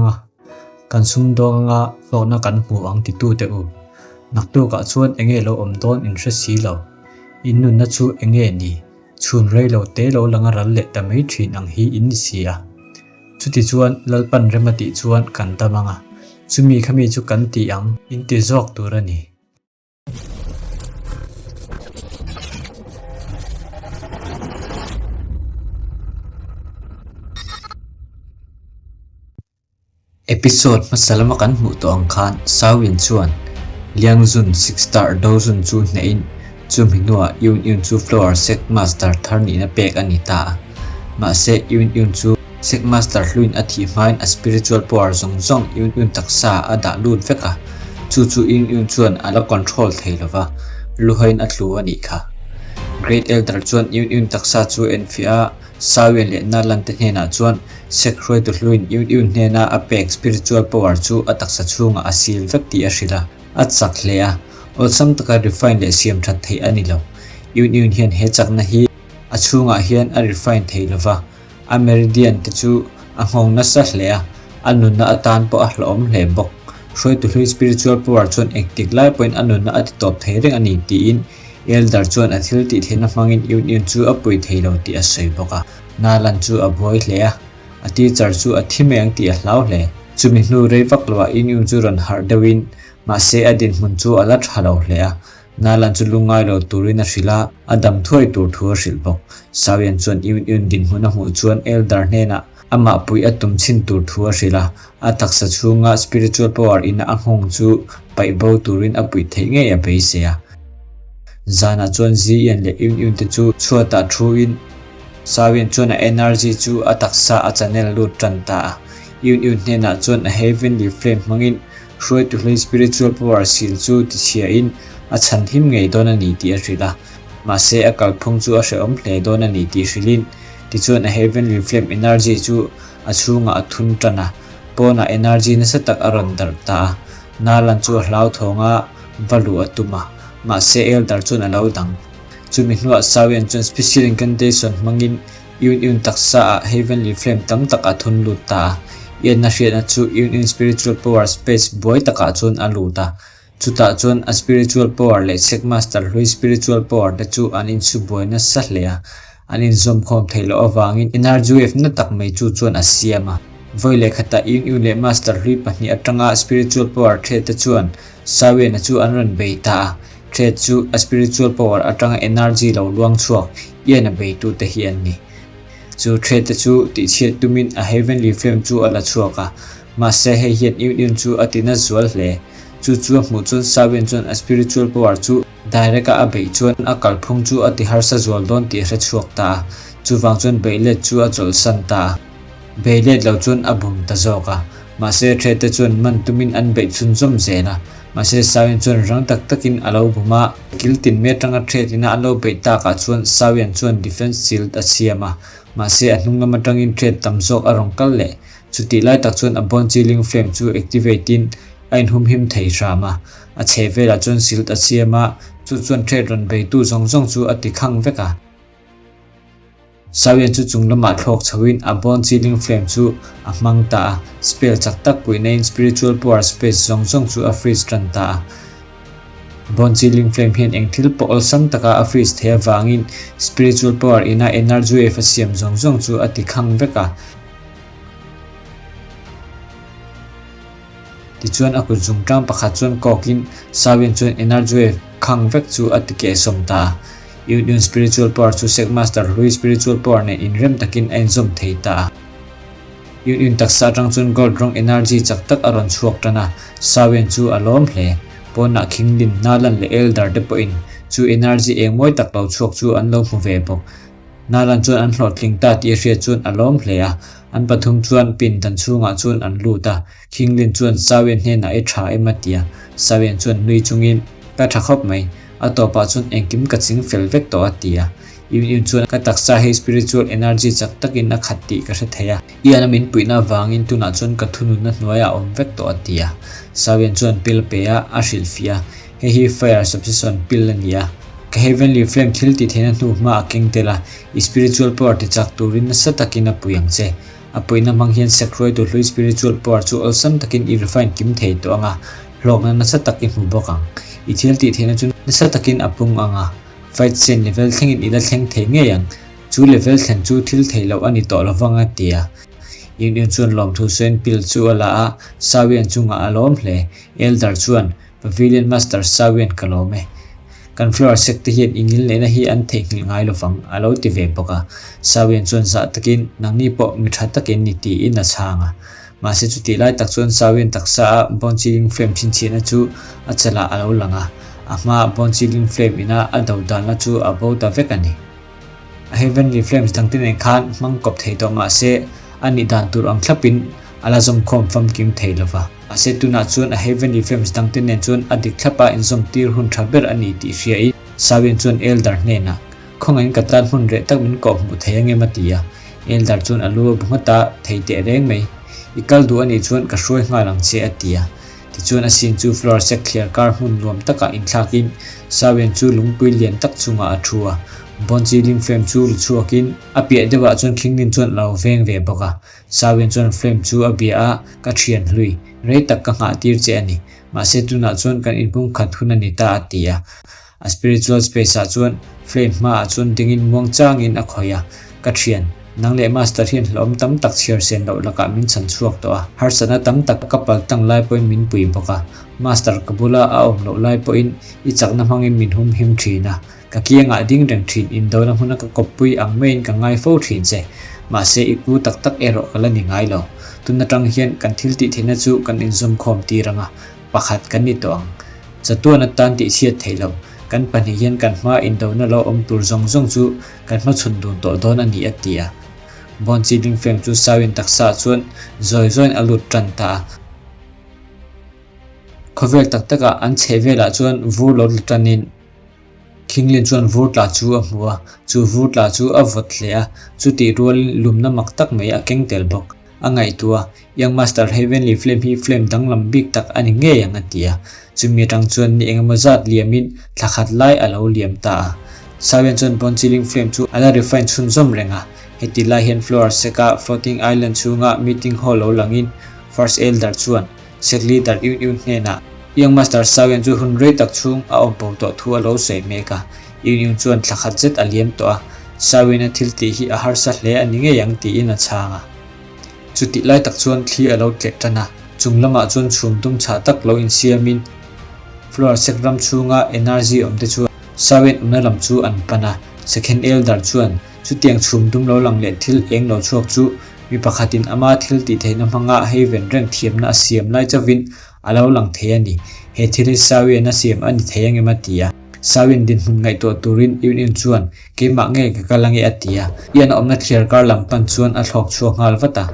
anga, kan sumdawng anga hlawkna kan hmu ang titute u. Naktukah chuan enge lo awm dawn in hre si lo. In nunna chu enge ni? Chhun rei lo te lo langa ral leh ta mai thin ang hi in ni si a. Chuti chuan Lalpan rem a tih chuan kan dam anga, chumi khami chu kan ti ang in ti zawk tur a ni. Episode hmasa lama kan hmuh tawh ang khan Sawin chuan Liang Zun Six Star Do Zun chu hnehin chumi hnuah Yun Yun chu Flower Sect Master thar nihna pek a ni ta a. Mahse Yun Yun chu Sect Master hluin a thih hmain a spiritual power zawng zawng Yun Yun taksa a dah lut vek a, chu chu Yun Yun chuan a la control thei lova, luhain a tlu a nih kha. Great Elder chuan Yun Yun taksa chu enfiah a, Sawian leh Nalan te hnenah chuan Sek hruaitu hluin Yun Yun hnena a pek spiritual power chu a taksa chhungah a sil vek tih a hrilh a, a chak hle a, awlsam taka refine leh siam that theih a ni lo. Yun Yun hian he chakna hi a chhungah hian a refine thei lo va, a meridian te chu a nghawng nasa hle a, a nunna atan pawh a hlauhawm hle bawk. Hruaitu hlui spiritual power chuan engtik lai pawhin a nunna a titawp thei reng a ni tiin Elder chuan a thil tih theihna hmangin Union chu a pui thei lo tih a sawi bawk a. Nalan chu a buai hle a, a teacher chu a thi mai ang tih a hlau hle. Chumi hnu rei vak loah Union chu rawn harh deuhin, mahse a dinhmun chu a la tha lo hle a. Nalan chu lungngai lo turin a hrilh a, a dam thuai tur thu a hrilh bawk. Sawian chuan Union dinhmun a hmuh chuan Elder hnenah amah puih a tum chhin tur thu a hrilh a, a taksa chhunga spiritual power ina a nghawng chu paih bo turin a puih theih ngei a beisei a. Zanah chuan Ziyan leh Yun Yun te chu chhuatah thuin Sawian chuan a energy chu a taksa a channel lut tan ta a. Yun Yun hnenah chuan a heavenly flame hmangin hruaitu hlui spiritual power sil chu tichhiain a chhan him ngei dawn a ni tih a hrilh a. Mahse a kalphung chu a hrehawm hle dawn a ni tih hrilhin tichuan a heavenly flame energy chu a chhungah a thun tan a, pawnah energy nasa tak a rawn darh ta a. Nalan chu a hlauthawng a, va luh a tum a, mahse Elder chuan a lo dang. Chumi hnuah Sawian chuan special incantation hmangin Yun Yun taksa ah Heavenly Flame tam tak a thun lut ta a. Ianna hriatna chu Yun Yun spiritual power space buai takah chuan a lut a. Chutah chuan a spiritual power leh Sect Master hlui spiritual power te chu an insu buai nasa hle a. An inzawmkhawm theih loh avangin energy wave na tak mai chu chuan a siam a. Vawi leh khatah Yun Yun leh Master hlui pahnih atanga spiritual power thlet te chuan Sawiana chu an rawn bei ta a. Thlet chu a spiritual power atanga energy lo luang chhuak Ian a beitute hi an ni. Chu thlet te chu tihchhiat tumin a heavenly flame chu a la chhuak a. Mahse hei hian Yun Yun chu a tina zual hle. Chu chu a hmuh chuan Sawian chuan a spiritual power chu Direct a a beih chuan a kalphung chu a ti harsa zual dawn tih a hre chhuak ta a, chuvang chuan beih let chu a chawlhsan ta a. Beih let lo chuan a bum ta zawk a, mahse thre te chuan man tumin an beih chhunzawm zel a, mahse Sawian chuan rang tak takin a lo bum a, kil tin mai atanga thre tina an lo beih takah chuan Sawian chuan defense shield a siam a, mahse a hnung lam atangin thre tam zawk a rawn kal leh, chutih lai tak chuan a bone chilling flame chu activate in a inhumhim thei hram a. A chhe velah chuan silt a siam a, chu chuan threat rawn beitu zawng zawng chu a ti khang vek a. Sawian chu chung lamah thlawk chhoin a bone chilling flame chu a hmang ta a, spell chak tak puihnain spiritual power space zawng zawng chu a freeze tan ta a. Bone chilling flame hian eng thil pawh awlsam taka a freeze theih avangin spiritual power ina energy wave a siam zawng zawng chu a ti khang vek a. Tichuan a kut zungtang pakhat chuan kawkin Sawian chuan energy wave khang vek chu a ti kehsawm ta a. Union Spiritual Power chu Sect Master hlui Spiritual Power nen inrem takin a inzawm thei ta a. Union taksa atang chuan gold rawng energy chak tak a rawn chhuak tan a, Sawian chu a lawm hle. Pawnah Khinglin, Nalan leh Elder te pawhin chu energy eng mawi tak lo chhuak chu an lo hmu ve bawk. Nalan chuan an hlawhtling ta tih a hriat chuan a lawm hle a, an pathum chuan pindan chhungah chuan an lut a, Khinglin chuan Sawian hnenah i tha em a ti a, Sawian chuan nui chungin, Ka tha khawp mai, a tawpah chuan engkim ka ching fel vek tawh a ti a, Yun Yun chuan ka taksa hi spiritual energy chak takin a khat tih ka hre thei a, Ian a min puihna avangin tunah chuan ka thununna hnuaiah a awm vek tawh a ti a, Sawian chuan pil a pe a, a hrilhfiah a, Hei hi fire subsession pill a ni a, ka heavenly flame thil tih theihna hnu hma a keng tel a, i spiritual power ti chak turin nasa takin a pui ang che. A puihna hmang hian sek hruaitu hlui spiritual power chu awlsam takin i refine kim thei tawh ang a, hlawkna nasa tak i hmu bawk ang. I thil tih theihna chu nasa takin a pung ang a, fight scene level thlengin i la thleng thei ngei ang. Chu level thlen chu thil theih loh a ni tawh lovang a ti a. Yun Yun chuan lawmthu sawiin pill chu a la a, Sawian chungah a lawm hle. Elder chuan, Pavilion Master Sawian ka lawm e. Kan floor sek te hian i ngilneihna hi an theihnghilh ngai lovang, a lo ti ve bawk a. Sawian chuan zah takin, Nangni pawh mi tha takin ni tiin a chhang a. Mahse chutih lai tak chuan Sawian taksa a Bone Chilling Flame chhinchhiahna chu a chalah a lo lang a. A hmaa Bone Chilling Flame ina a do danna chu a bo ta vek a ni. A Heavenly Flames dangte nen khan hmang kawp thei tawh mah se, a nih dan tur ang thlapin a la zawmkhawm famkim thei lo va. Mahse tunah chuan a Heavenly Flames dangte nen chuan a dik thlapa inzawmtir hun tha ber a ni tih hriain Sawian chuan Elder hnenah, Khawngaihin ka tan hmun reh tak min kawh hmuh thei angem a ti a. Elder chuan a lu a bu nghat a, Thei teh reng mai. I kal duh a nih chuan ka hruai nghal ang che a ti a. Tichuan a sin chu floor sek thliar kar hmun nuam takah inthlakin Sawian chu lungpui lian tak chungah a thu a, Bonchi ling frame chu lu chhuakin a piah deuhah chuan Khinglin chuan a lo veng ve bawk a. Sawian chuan frame chu a bia a, Ka thian hlui, rei tak ka nghah tir che a ni. Mahse tunah chuan kan inpum khat hun a ni ta a ti a. A spiritual space ah chuan flame hmaah chuan dingin muang changin a khawih a, Ka thian, nang leh Master hian hlauhawm tam tak chhiar sen loh lakah min chhan chhuak tawh a, harsatna tam tak ka pal tang lai pawhin min pui bawk a, Master ka bula a awm loh lai pawhin i chakna hmangin min hum him thin a, ka kiangah ding reng thin indona hmuna ka kawppui ang maiin ka ngai fo thin che. Mahse i pu tak tak erawh ka la ni ngai lo. Tun atang hian kan thil tih theihna chu kan inzawmkhawm tir ang a, pakhat kan ni tawh ang. Chatuan atan tih chhiat theih loh, kan pahnih hian kan hma indona lo awm tur zawng zawng chu kan hmachhawn dun tawh dawn a ni a ti a. Bond Chilling Flame chu Sawin taksa ah chuan zawi zawiin a lut tan ta a. Khawvel tak takah an chheh velah chuan vur lo tla tanin Khinglin chuan vur tla chu a hmu a, chu vur tla chu a vawt hle a, chutih rualin lumna mak tak mai a keng tel bawk. A ngaihtuah a, Young Master Heavenly Flame hi flame danglam bik tak a ni ngei ang a ti a. Chumi atang chuan ni engemaw zat liamin thla khat lai a lo liam ta a. Sawian chuan Bone Chilling Flame chu a la refine chhunzawm reng a. Heti lai hian Floor Seka Floating Island chhunga meeting hall lo langin First Elder chuan Sek Leader Yun Yun hnenah Young Master Sawian chu hun rei tak chhung a awm bo tawh thu a lo sawi mek a. Yun Yun chuan thla khat zet a liam tawh a, Sawian-a thil tih hi a harsa hle a ni ngei ang tiin a chhang a. Chutih lai tak chuan thli a lo tleh tan a, chung lamah chuan chhum tum chhah tak lo insiamin Floor sek ram chhunga energy awmte chu Sawian awmna lam chu an pan a. Second Elder chuan chutiang chhum dum lo lang leh thil eng lo chhuak chu mi pakhatin ama thil tih theihna hmanga hei ven reng thiamna a siam lai chauhin a lo lang thei a ni. He thil hi Sawian a siam a ni thei angem a ti a. Sawian dinhmun ngaihtuah turin Yun Yun chuan Keimah nge ka kal ange a ti a, Ian a awmna thliar kar lam pan chuan a thlawk chhuak nghal vat a.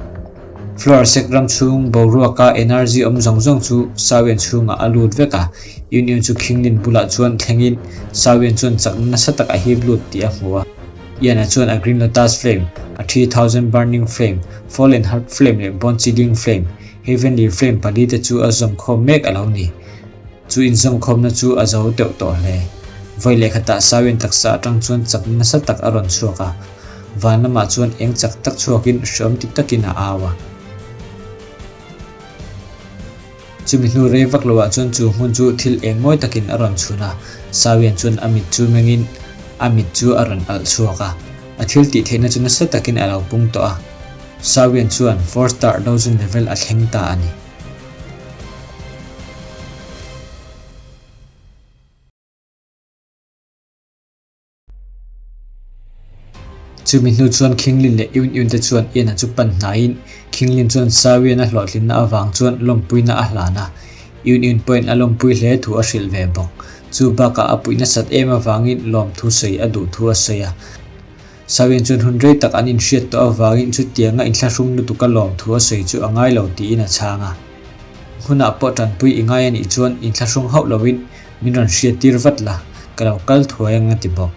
Floor sek ram chhung boruaka energy awm zawng zawng chu Sawian chhungah a lut vek a, Union chu Khinglin bulah chuan thlengin Sawian chuan chakna nasa tak a hip lut tih a hmu a. Ian-a chuan a Green Lotus Flame, a 3000 Burning Flame, Fallen Heart Flame leh Bone Chilling Flame, Heavenly Flame pali te chu a zawmkhawm mek a lo ni. Chu inzawmkhawmna chu a zo deuh tawh hle. Vawi leh khatah Sawian taksa atang chuan chak nasa tak a rawn chhuak a, van lamah chuan eng chak tak chhuakin hreawm ti takin a au a. Chumi hnu rei vak loah chuan chu hmun chu thil eng mawi takin a rawn chhun a, Sawian chuan a mit chu mengin a mit chu a rawn alh chhuak a. A thil tih theihna chu nasa takin a lo pung tawh a, Sawian chuan four star dozun level a thleng ta a ni. Chumi hnu chuan Khinglin leh Yun Yun te chuan Ian-a chu pan hnaiin Khinglin chuan Sawian-a hlawhtlinna avang chuan lawmpuina a hlan a, Yun Yun pawhin a lawmpui hle thu a hrilh ve bawk. Chu bakah a puih nasat em avangin lawmthu sawi a duh thu a sawi a. Sawian chuan hun rei tak an inhriat tawh avangin chutianga inthlahrung lutuka lawmthu a sawi chu a ngai lo tiin a chhang a. Hunah pawh tanpui i ngai a nih chuan inthlahrung hauh loin min rawn hriattir vat la, ka lo kal thuai ang a ti bawk.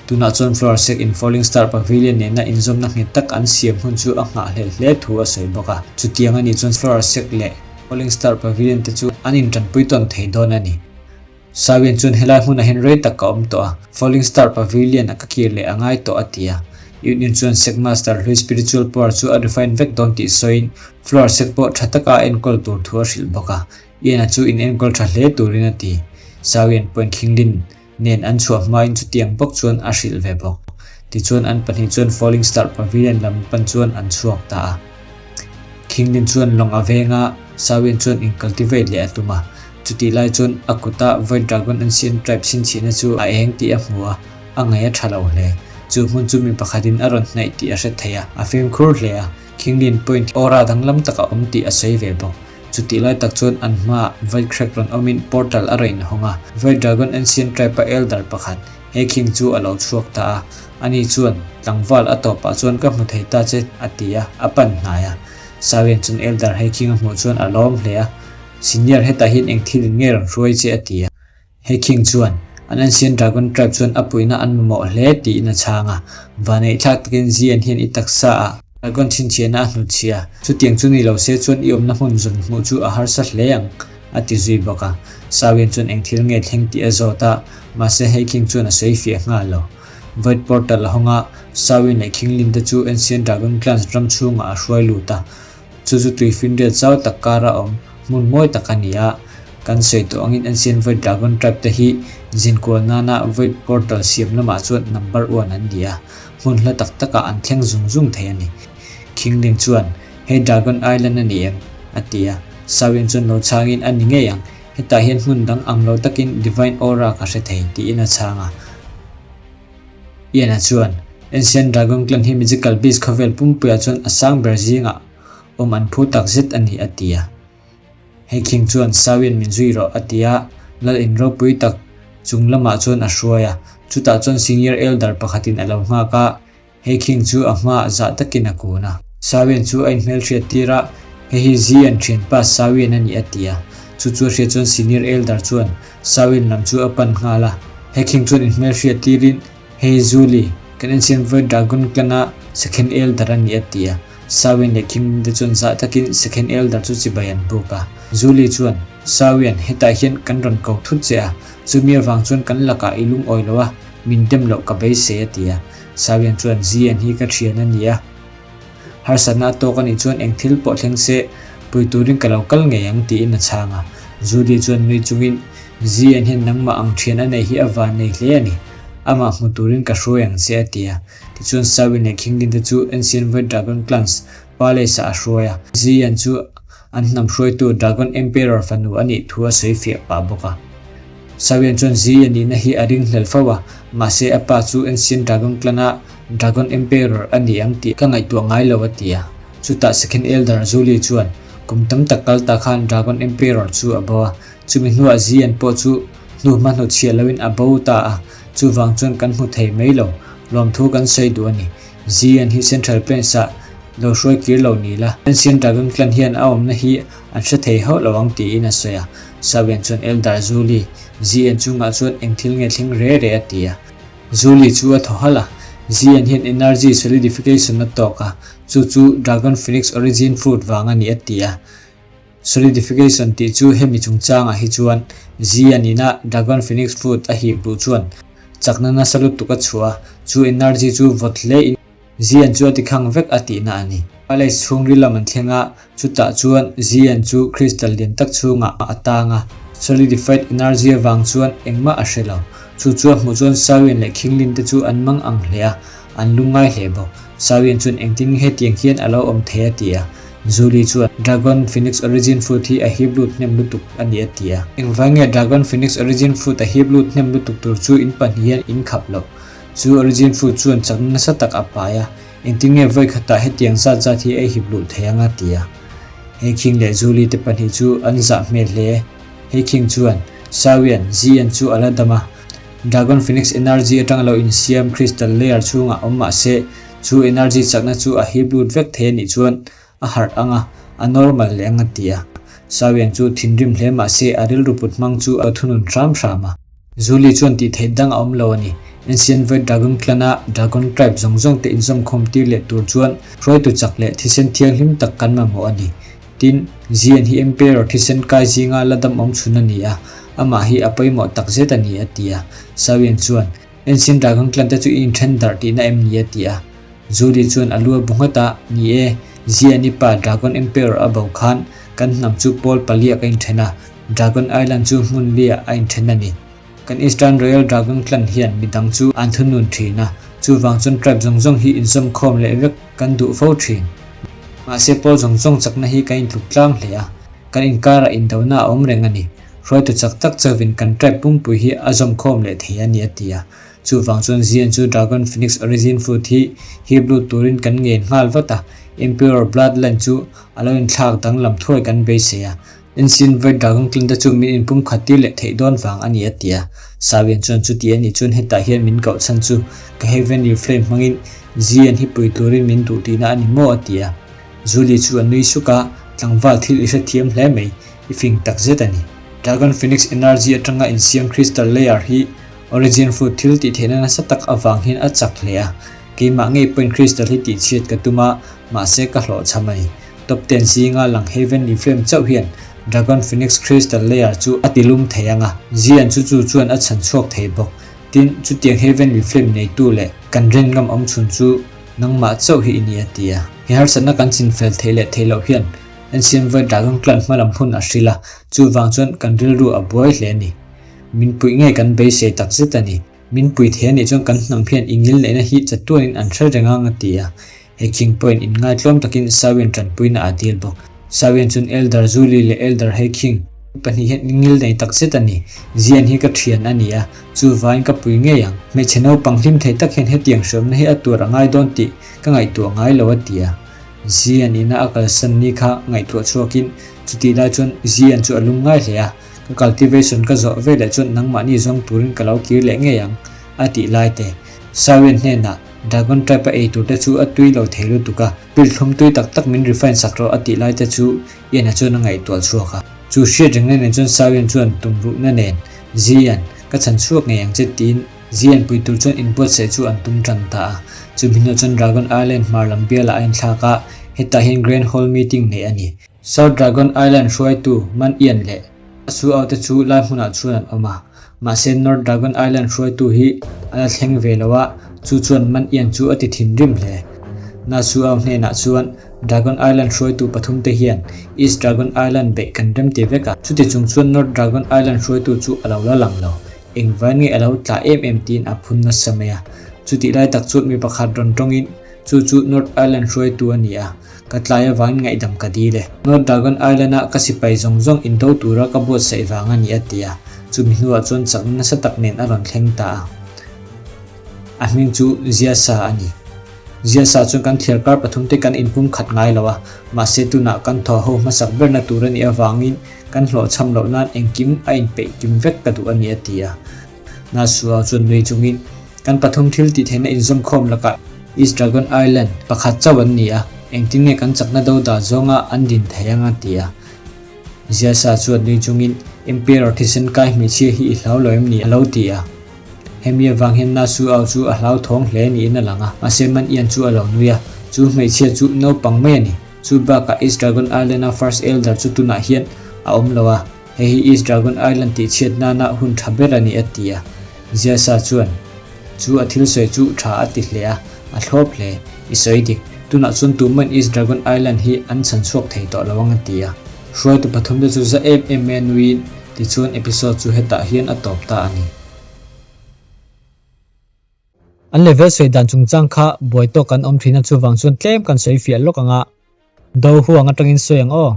Tunah chuan Floor Sek in Falling Star Pavilion nena inzawmna nghet tak an siam hun chu a nghahhlelh hle thu a sawi bawk a. Chutiang a nih chuan Floor Sek leh Falling Star Pavilion te chu an intanpui tawn thei dawn a ni. Sawian chuan helai hmunah hian rei tak ka awm tawh a, Falling Star Pavilion a ka kir leh a ngai tawh a ti a. Union chuan Sect Master hlui spiritual power chu a refine vek dawn tih sawiin Flower Sect pawh tha taka a enkawl tur thu a hrilh bawk a. Ian-a chu in enkawl tha hle turin a ti. Sawian Point Khinglin nen an chhuah hmain chutiang bawk chuan a hrilh ve bawk. Tichuan an pahnih chuan Falling Star Pavilion lam pan chuan an chhuak ta a. Khinglin chuan lawng a veng a, Sawian chuan in cultivate leh a tum a. Chutih lai chuan a kuta Void Dragon Ancient Tribe chhinchhiahna chu a eng tih a hmu a, a ngaih a tha lo hle. Chu hmun chu mi pakhatin a rawn hnaih tih a hre thei a, a fimkhur hle a. Khinglin point aura danglam tak a awm tih a sawi ve bawk. Chutih lai tak chuan an hmaah Void Crack rawn awmin portal a rawn inhawng a, Void Dragon Ancient Tribe-a Elder pakhat, he khing chu a lo chhuak ta a. Ani chuan, Tlangval a tawpah chuan ka hmu thei ta che, a ti a, a pan hnai a. Sawian chuan Elder he khing a hmuh chuan a lawm hle a, Senior hetah hian eng thilin nge rawn hruai che, a ti a. He King chuan, An Ancient Dragon Tribe chuan a puihna an mamawh hle tiin a chhang a. Vanei thlak takin Zian hian i taksa ah Dragon chhinchhiahna a hnutchhia. Chutiang chu ni lo se chuan i awmna hmun zawn hmuh chu a harsa hle ang, a ti zui bawk a. Sawian chuan eng thil nge thleng tih a zawt a, mahse he King chuan a sawi fiah nghal lo. Void Portal a hawng a, Sawian leh King Lin te chu Ancient Dragon Clans ram chhungah a hruai lut a. Chu chu tuifinriat zau tak kara awm hmun mawi tak a ni a, kan sawi tawh angin Ancient Void Dragon Tribe te hi zinkual nana Void Portal siam lamah chuan number one an ni a, hmun hla tak takah an thleng zung zung thei a ni. Khinglin chuan, Hei Dragon Island a ni em? a ti a, Sawin chuan lo chhangin a ni ngei ang, hetah hian hmun dang ang lo takin Divine Aura ka hre thei, tiin a chhang a. Ian-a chuan, Ancient Dragon Clan hi Magical Beast khawvel pumpuiah chuan a sang ber zingah awm an phu tak zet a ni, a ti a. Hei King chuan, Sawian min zui rawh, a ti a, lal in ropui tak chung lamah chuan a hruai a. Chutah chuan Senior Elder pakhatin a lo nghak a, Hei King chu a hmaah zah takin a kun a. Sawian chu a inhmelhriat tir a, Hei hi Zian thianpa Sawian a ni a ti a. Chu chu a hriat chuan Senior Elder chuan Sawian lam chu a pan nghal a. Hei King chuan inhmelhriat tirin, Hei Zuli, kan Ancient Void Dragon Clan-a Second Elder a ni a ti a. Sawian leh King te chuan zah takin Second Elder chu chibai an buk a. Zuli chuan, Sawian, hetah hian kan rawn ko thut che a, chumi avang chuan kan lakah i lungawi lo a, min dem loh ka beisei a ti a. Sawian chuan, Zian hi ka thian a ni a, harsatna a tawk a nih chuan eng thil pawh thleng se, pui turin ka lo kal ngei ang tiin a chhang a. Judy chuan nui chungin, Zian hian nangmah ang thian a nei hi a van nei hle a ni, amah hmu turin ka hruai ang che a ti a. Tichuan Sawian leh Khinglin te chu Ancient Void Dragon Clans Palace ah a hruai a. Zian chu an hnam hruaitu Dragon Emperor fanu a nih thu a sawi fiah pah bawk a. Sawian chuan Zi a nihna hi a ringhlel fo a, mahse a pa chu Ancient Dragon Clan-a Dragon Emperor a ni ang tih ka ngaihtuah ngai lo a ti a. Chutah Second Elder Zuli chuan kum tam tak kal ta khan Dragon Emperor chu a bo a, chumi hnuah Zi an pawh chu hnu hma hnawtchhiah loin a bo ta a, chuvang chuan kan hmu thei mai lo, lawmthu kan sawi duh a ni. Zi an hi Central Plains-ah lo hruai kir lo ni la, Ancient Dragon Clan hian a awmna hi an hre thei hauh lo ang tiin a sawi a. Sawian chuan Elder Zuli, Zian chungah chuan eng thil nge thleng re re a ti a. Zuli chu a thaw halh a, Zian hian energy solidification a tawk a, chu chu Dragon Phoenix Origin Fruit vang a ni a ti a. Solidification tih chu hemi chungchangah hi chuan Zian ina Dragon Phoenix Fruit a hip luh chuan chakna nasa lutuk a chhuah a, chu energy chu vawt hle in Zian chu a ti khang vek a tihna a ni. Palace chhungril lam an thleng a, chutah chuan Zian chu crystal lian tak chhungah a tang a. Solidified energy avang chuan engmah a hre lo. Chu chu a hmuh chuan Sawian leh Khinglin te chu an mang ang hle a, an lungngai hle bawk. Sawian chuan engtin nge hetiang hian a lo awm thei a ti a. Zuli chuan, Dragon Phoenix Origin Fruit hi a hip lut hnem lutuk a ni a ti a. Engvai nge Dragon Phoenix Origin Fruit a hip lut hnem lutuk tur chu in pahnih hian in khap loh? Chu origin fruit chuan chakna nasa tak a pai a, engtin nge vawi khatah hetiang zat zat hi ei hip luh thei ang a ti a. He King leh Julie te pahnih chu an zah hmel hle. He King chuan, Sawian, Zian chu a la dam a, Dragon Phoenix Energy atang lo insiam crystal layer chhungah awm mah se, chu energy chakna chu a hip lut vek thei a nih chuan a harh ang a, a normal leh ang a ti a. Sawian chu thinrim hle mah se a rilru put hmang chu a thunun hram hram a. Zuli chuan tih theih dang a awm lo a ni. Ancient Void Dragon Clan-a Dragon Tribe zawng zawng te inzawmkhawm tir leh tur chuan hruaitu chak leh thisen thianghlim tak kan mamawh a ni. Tin, Zian hi Emperor thisen kai zinga la dam awm chhun a ni a, amah hi a pawimawh tak zet a ni, a ti a. Sawian chuan, Ancient Dragon Clan te chu i inthen darh tihna em ni? a ti a. Zuli chuan a lu a bu nghat a, Ni e, Ziani pa Dragon Emperor a bo khan kan hnam chu pawl paliah ka inthen a, Dragon Island chu hmun liah a inthen a ni. Kan Eastern Royal Dragon Clan hian midang chu an thunun thin a, chuvang chuan tribe zawng zawng hi inzawmkhawm leh vek kan duh fo thin. Mahse pawl zawng zawng chakna hi kan intluk tlang hle a, kan inkarah indona a awm reng a ni. Hruaitu chak tak chauvin kan tribe pumpui hi a zawmkhawm leh thei a ni a ti a. Chuvang chuan Zion chu Dragon Phoenix Origin Fruit hi hip lut turin kan ngen nghal vat a, Emperor Bloodline chu a lo inthlak danglam thuai kan beisei a. Ancient Void Dragon Clan te chu min inpum khat tir leh theih dawn vang a ni a ti a. Sawian chuan chuti a nih chuan hetah hian min koh chhan chu ka Heavenly Flame hmangin Zion hi pui turin min duh tihna a ni maw a ti a. Julie chu a nui suk a, Tlangval thil i hrethiam hle mai, i fing tak zet a ni. Dragon Phoenix Energy atanga insiam Crystal Layer hi Origin Fruit thil tih theihna nasa tak avang hian a chak hle a, keimah ngei pawhin Crystal hi tihchhiat ka tum a, mahse ka hlawhchham a ni. Top ten zinga lang Heavenly Flame chauh hian Dragon Phoenix Crystal Layer chu a tilum thei ang a, Zian chu chu chuan a chhan chhuak thei bawk. Tin, chutiang Heavenly Flame neitu leh kan ren ngam awm chhun chu nangmah chauh hi i ni a ti a. He harsatna kan chinfel theih leh theih loh hian Ancient Void Dragon Clan hmalam hun a hrilh a, chuvang chuan kan rilru a buai hle a ni. Min puih ngei kan beisei tak zet a ni. Min pui thei a nih chuan kan hnam hian i ngil neihna hi chatuanin an hre reng ang a ti a. He king pawhin inngaitlawm takin Sawian tanpuina a dil bawk. Sawian chuan Elder Zuli leh Elder He King pahnih hian i ngil nei tak zet a ni. Zian hi ka thian a ni a, chuvain ka pui ngei ang. Hmeichhe naupang hlim thei tak hian hetiang hriamna hi a tuar a ngai dawn tih ka ngaihtuah ngai lo a ti a. Zian ina a kalsan ni kha ngaihtuah chhuakin chutih lai chuan Zian chu a lung ngai hle a. Ka cultivation ka zawh ve leh chuan nangmahni zawng turin ka lo kir leh ngei ang, a tih lai te. Sawian hnenah Dragon Tribe a ei tur te chu a tui lo thei lutuk a, pil thlum tui tak tak min refine sak rawh a tih lai te chu Ian-a chuan a ngaihtuah chhuak a. Chu hriat rengna nen chuan Sawian chuan tumruhna nen, Zian, ka chhan chhuak ngei ang che tiin Zian pui tur chuan inbuatsaih chu an tum tan ta a. Chumi hnuah chuan Dragon Island hmar lam bialah a inthlak a, hetah hian Grand Hall meeting neih a ni. South Dragon Island hruaitu Man Ian leh a su au te chu lai hmunah chuan an awm a, mahse North Dragon Island hruaitu hi a la thleng ve lo a, chu chuan Man Ian chu a ti thinrim hle. Na Su Au hnenah chuan Dragon Island hruaitu pathum te hian East Dragon Island beih kan rem ti vek a, chuti chung chuan North Dragon Island hruaitu chu a lo la lang lo. Engvain nge a lo tla em em tiin a phun nasa mai a. Chutih lai tak chuan mi pakhat rawn tawngin chu chu North Island hruaitu a ni a. Ka tlai avangin ngaihdam ka dil e. North Dragon Island-a ka sipai zawng zawng indo tura ka buatsaih vang a ni a ti a, chumi hnuah chuan chakna nasa tak nen a rawn thleng ta a. A hming chu Ziasa a ni. Ziasa chuan kan thliar kar pathumte kan inpum khat ngai lo a, mahse tunah kan thaw ho hmasak berna tur a nih avangin kan hlawhchham loh nan engkim a inpeih kim vek ka duh a ni a ti a. Nasua chuan nui chungin, Kan pathum thil tih theihna inzawmkhawm lakah East Dragon Island pakhat chauh an ni a, engtin nge kan chakna do dah zawnga an din thei ang a ti a. Ziasa chuan nui chungin, Emperor thisen kai hmeichhia hi i hlau lo em ni? a lo ti a. Hemi avang hian Nasu au chu a hlauthawng hle niin a lang a, mahse Man Ian chu a lo nui a, chu hmeichhia chu naupang mai a ni. Chu bakah East Dragon Island-a First Elder chu tunah hian a awm lo a. Hei hi East Dragon Island tih chhiat nana hun tha ber a ni a ti a. Ziasa chuan chu a thil sawi chu tha a ti hle a, a thlawp hle. I sawi dik, tunah chuan tumahin East Dragon Island hi an chhan chhuak thei tawh lo ang a ti a. Hruaitu pathumte chu za em em mai a nuiin tichuan episode chu hetah hian a tawp ta a ni. An level sawi dan chungchang kha buai tawk kan awm thin a chuvang chuan tlem kan sawi fiah lawk ang a. Do huang atangin sawi ang aw.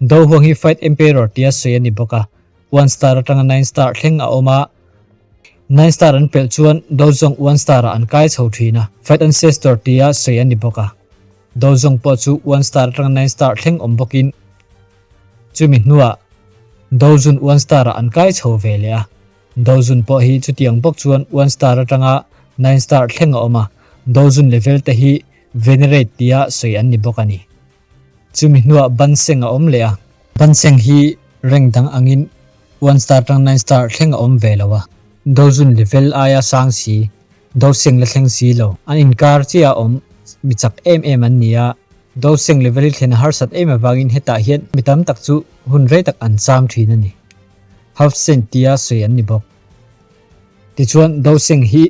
Do huang hi Fight Emperor tia sawi a ni bawk a, one star atanga nine star thleng a awm a. Nine star an pelh chuan Do zawng one star ah an kai chho thin a, Fight Ancestor tia sawi a ni bawk a. Do zawng pawh chu one star atanga nine star thleng awm bawkin chumi hnuah Do zun one star ah an kai chho ve leh a. Dozun pawh hi chutiang bawk chuan one star atanga nine star thleng a awm a, dozun level te hi venerate tia sawi an ni bawk a ni. Chumi hnuah banseng a awm leh a. Banseng hi rank dang angin one star atang nine star thleng a awm ve lo a. Dozun level aia sang si, doseng la thleng si lo, an inkar chiah a awm mi chak em em an ni a. Doseng level hi thlen a harsat em avangin hetah hian mi tam tak chu hun rei tak an cham thin a ni. Half Saint tia sawi an ni bawk. Tichuan, Doseng hi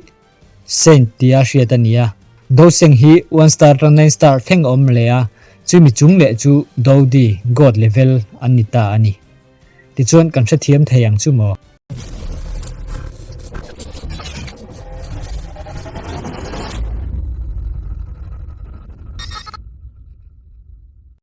Saint tia hriat a ni a. Doseng hi one star atang nine star thleng a awm leh a, chumi chung leh chu Dodi, God level, an ni ta a ni. Tichuan kan hrethiam thei ang chu maw?